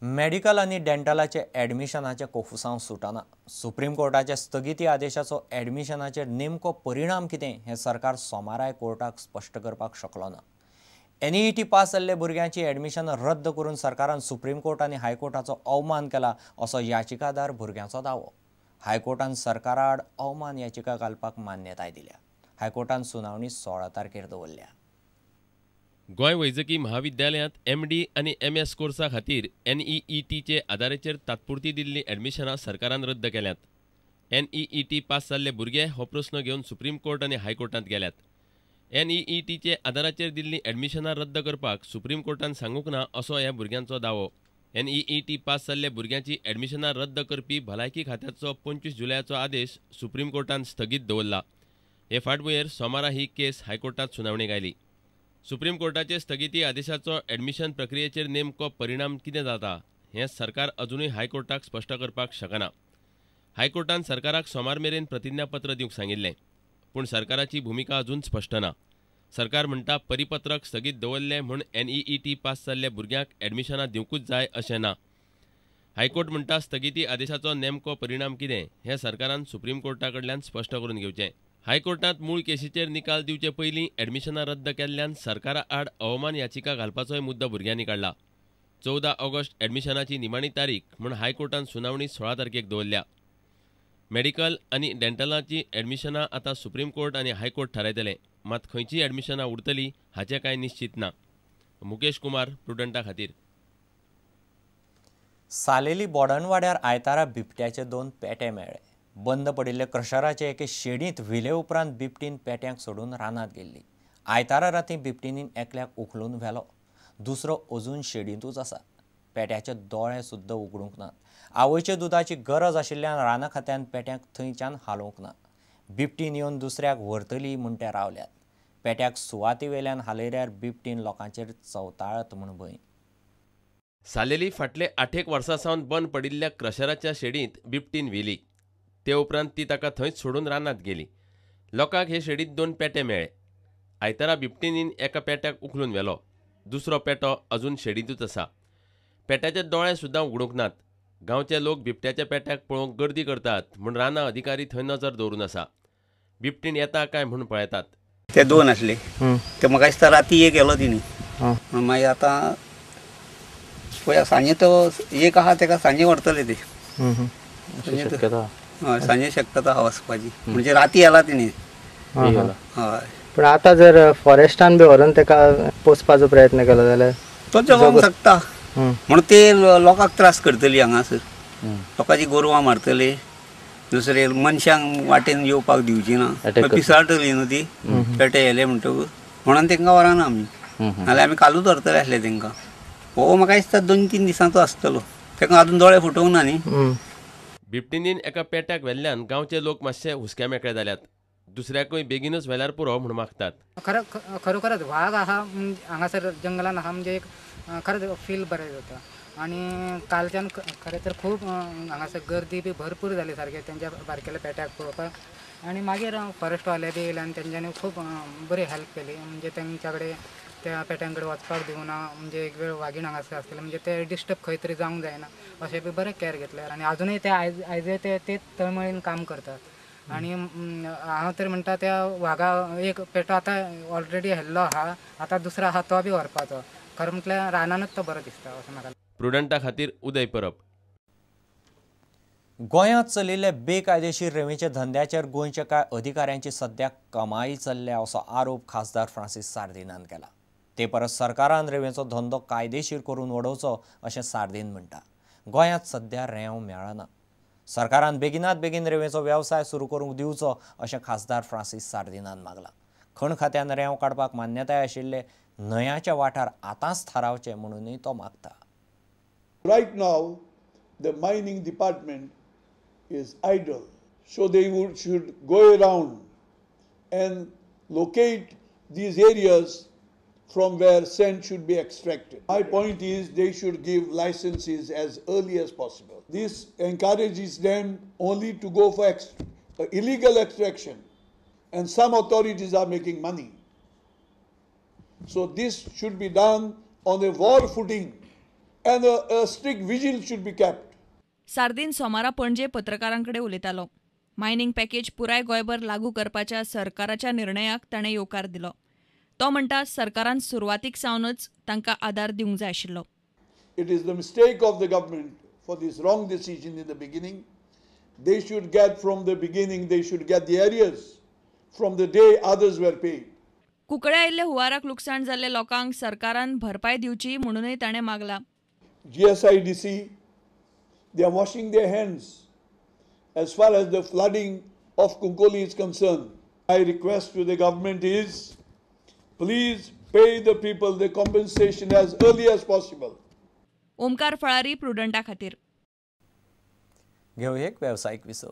Medical आनी डेंटलाचे ॲडमिशनाचे कोफुसांव सुटना. Supreme कोर्टाच्या स्थगिती आदेशाचो ॲडमिशनाचेर नेमको परिणाम कितें हें सरकार सोमाराय कोर्टाक स्पश्ट करपाक शकलो ना. एनईईटी पास जाल्ले भुरग्यांची ॲडमिशन रद्द करून सरकारान सुप्रीम कोर्ट आनी हायकोर्टाचो अवमान केला असो याचिकादार भुरग्यांचो दावो. हायकोर्टान सरकारा आड अवमान याचिका घालपाक मान्यताय दिल्या. हायकोर्टान सुनावणी 16 तारखेर दवरल्या. गोंय वैजकी महाविद्यालयांत एमडी आनी एमएस कोर्सा खातीर एनईईटीचे आदाराचेर तात्पुरती दिल्ली ॲडमिशनां सरकारान रद्द केल्यात. एनईईटी पास जाल्ले भुरगे हो प्रस्न घेवन सुप्रीम कोर्ट आनी हायकोर्टांत गेल्यात. एनईईटीचे आदाराचेर दिल्ली ॲडमिशनां रद्द करपाक सुप्रीम कोर्टान सांगूंक ना असो ह्या भुरग्यांचो दावो. एनईईटी पास जाल्ले भुरग्यांची ॲडमिशनां रद्द करपी भलायकी खात्याचो 25 जुलयाचो आदेश सुप्रीम कोर्टान स्थगीत दवरला. हे फाटभुंयेर सोमारा ही केस हायकोर्टांत सुनावणेक आयली. सुप्रीम कोर्टाचे स्थगिती आदेशाचो ॲडमिशन प्रक्रियेचेर नेमको परिणाम कितें जाता हें सरकार अजुनूय हायकोर्टाक स्पश्ट करपाक शकना. हायकोर्टान सरकाराक सोमार मेरेन प्रतिज्ञापत्र दिवंक सांगिल्लें, पूण सरकाराची भुमिका अजून स्पश्ट ना. सरकार म्हणटा परिपत्रक स्थगीत दवरलें म्हूण एनईईटी पास जाल्ल्या भुरग्यांक ॲडमिशनां दिवंकूच जाय अशें ना. हायकोर्ट म्हणटा स्थगिती आदेशाचो नेमको परिणाम कितें हें सरकारान सुप्रीम कोर्टा कडल्यान स्पश्ट करून घेवचें. हायकोर्टांत मूळ केशीचेर निकाल दिवचे पयलीं ॲडमिशनां रद्द केल्ल्यान सरकारा आड अवमान याचिका घालपाचोय मुद्दो भुरग्यांनी काडला. 14 ऑगस्ट ॲडमिशनाची निमाणी तारीख म्हूण हायकोर्टान सुनावणी 16 तारखेक दवरल्या. मेडिकल आनी डेंटलाची ॲडमिशनां आतां सुप्रीम कोर्ट आनी हायकोर्ट थारायतले, मात खंयचीं ॲडमिशनां उरतलीं हाचें कांय निश्चित ना. मुकेश कुमार, प्रुडंटा खातीर. सालेली बोडणवाड्यार आयतारा बिबट्याचे 2 पेटे मेळ्ळे. बंद पडिल्ले क्रशराचे एके शेडींत व्हिले उपरांत बिबटीन पेट्यांक सोडून रानांत गेल्ली. आयतारा राती बिबटीनीन एकल्याक उखलून व्हेलो, दुसरो अजून शेडींतूच आसा. पेट्याचे दोळे सुद्दां उगडूंक नात. आवयच्या दुदाची गरज आशिल्ल्यान राना खात्यान पेट्यांक थंयच्यान हालोवंक ना. बिबटीन येवन दुसऱ्याक व्हरतली म्हूण ते रावल्यात. पेट्याक सुवाती वेल्यान हालयल्यार बिबटीन लोकांचेर चवताळत म्हूण भंय. सालेली फाटले 8 वर्सां सावन बंद पडिल्ल्या क्रशराच्या शेडींत बिबटीन व्हेली. ते उपरांत ती ताका थंयच सोडून रानांत गेली. लोकांक हे शेडींत 2 पेटे मेळ्ळे. आयतारा बिबटीनीन एका पेट्याक उखलून व्हेलो, दुसरो पेटो अजून शेडींतूच आसा. पेट्याचे दोळे सुद्दां उगडूंक नात. गांवचे लोक बिबट्याच्या पेट्याक पळोवंक गर्दी करतात म्हूण रानां अधिकारी थंय नजर दवरून आसा. बिबटीन येता काय म्हूण पळयतात. ते 2 आसले, ते म्हाका दिसता राती एक येलो तिणी. मागीर आतां पळया सांजे तो एक आहा तेका सांजे व्हरतले ते. हय, सांजे शक्यता आहा वचपाची, म्हणजे राती येला तिणी. हय, पूण आतां जर फॉरेस्टान बी व्हरून तेका पोसपाचो प्रयत्न केलो जाल्यार तो जगोंक शकता. म्हणून ते लोकांक त्रास करतली हांगासर, लोकांची गोरवां मारतले, दुसरे मनशांक वाटेन येवपाक दिवची ना, पिसाळटली न्हू ती पेटे येले म्हणटकूच. म्हणून तेंकां व्हरना आमी, नाल्यार आमी कालूच व्हरतले आसले तेंकां. हो म्हाका दिसता 2-3 दिसांचो आसतलो, तेका अजून दोळे फुटोवंक ना न्ही. बिबटीनीन एका पेट्याक व्हेल्ल्यान गांवचे लोक मातशे हुस्क्या मेकळे जाल्यात. दुसऱ्याकूय बेगीनच व्हेल्यार पुरो म्हूण मागतात. खरोखरच वाग आहा हांगासर जंगलान आहा म्हणजे एक खरेंच फील बरें जाता. आनी कालच्यान खरें तर खूब हांगासर गर्दी बी भरपूर जाली सारके तेंच्या बारकेल्या पेट्याक पळोवपाक. आनी मागीर फॉरेस्टवाले बी येयले आनी तेंच्यांनी खूब बरी हेल्प केली. म्हणजे तेंच्या कडेन त्या पेट्यां कडेन वचपाक दिवना, म्हणजे एक वेळ वागीण हांगासर आसतले म्हणजे ते डिस्टर्ब खंय तरी जावंक जायना अशें बी बरें कॅर घेतलें. आनी आजुनूय ते आयजय ते तेच तळमळीन काम करतात. आनी हांव तर म्हणटा त्या वागा एक पेटो आतां ऑलरेडी हेल्लो आहा, आतां दुसरो आहा तो बी व्हरपाचो. खरें म्हटल्यार रानानूच तो बरो दिसता अशें म्हाका. प्रुडंटा खातीर उदय परब. गोंयांत चलिल्ले बेकायदेशीर रेंवेच्या धंद्याचेर गोंयच्या कांय अधिकाऱ्यांची सद्या कमाई चल्ल्या असो आरोप खासदार फ्रांसीस सार्दिनान केला. ते परस सरकारान रेंवेचो धंदो कायदेशीर करून वडोवचो अशें सार्दीन म्हणटा. गोंयांत सद्या रेंव मेळना. सरकारान बेगिनात बेगीन रेंवेचो वेवसाय सुरू करूंक दिवचो अशें खासदार फ्रांसीस सार्दिनान मागलां. खण खात्यान रेंव काडपाक मान्यताय आशिल्ले न्हंयाचे वाठार आतांच थारावचे म्हणूनय तो मागता. Right now, the mining department is idle, so they should go around and locate these areas from where sand should be extracted. My point is they should give licenses as early as possible. This encourages them only to go for illegal extraction, and some authorities are making money. So this should be done on a war footing. And a strict vigil should be kept. Sardinha सोमारा पणजे पत्रकारांकडे उलयतालो. Mining package पुराय गोंयभर लागू करपाच्या सरकाराच्या निर्णयाक ताणें येवकार दिलो. तो म्हणटा सरकारान सुरवातीक सावनच तांकां आदार दिवंक जाय आशिल्लो. It is the mistake of the government for this wrong decision in the beginning. They should get from the beginning, they should get the areas from the day others were paid. Cuncolim आयिल्ल्या हुंवाराक लुकसाण जाल्ल्या लोकांक सरकारान भरपाय दिवची म्हणूनय ताणें मागला. GSIDC, they are washing their hands as far as the flooding of Cuncolim is concerned. My request to the government is, please pay the people the compensation as early as possible. Omkar Falari, प्रुडंटा खातीर. घेवया एक वेवसायीक विसव.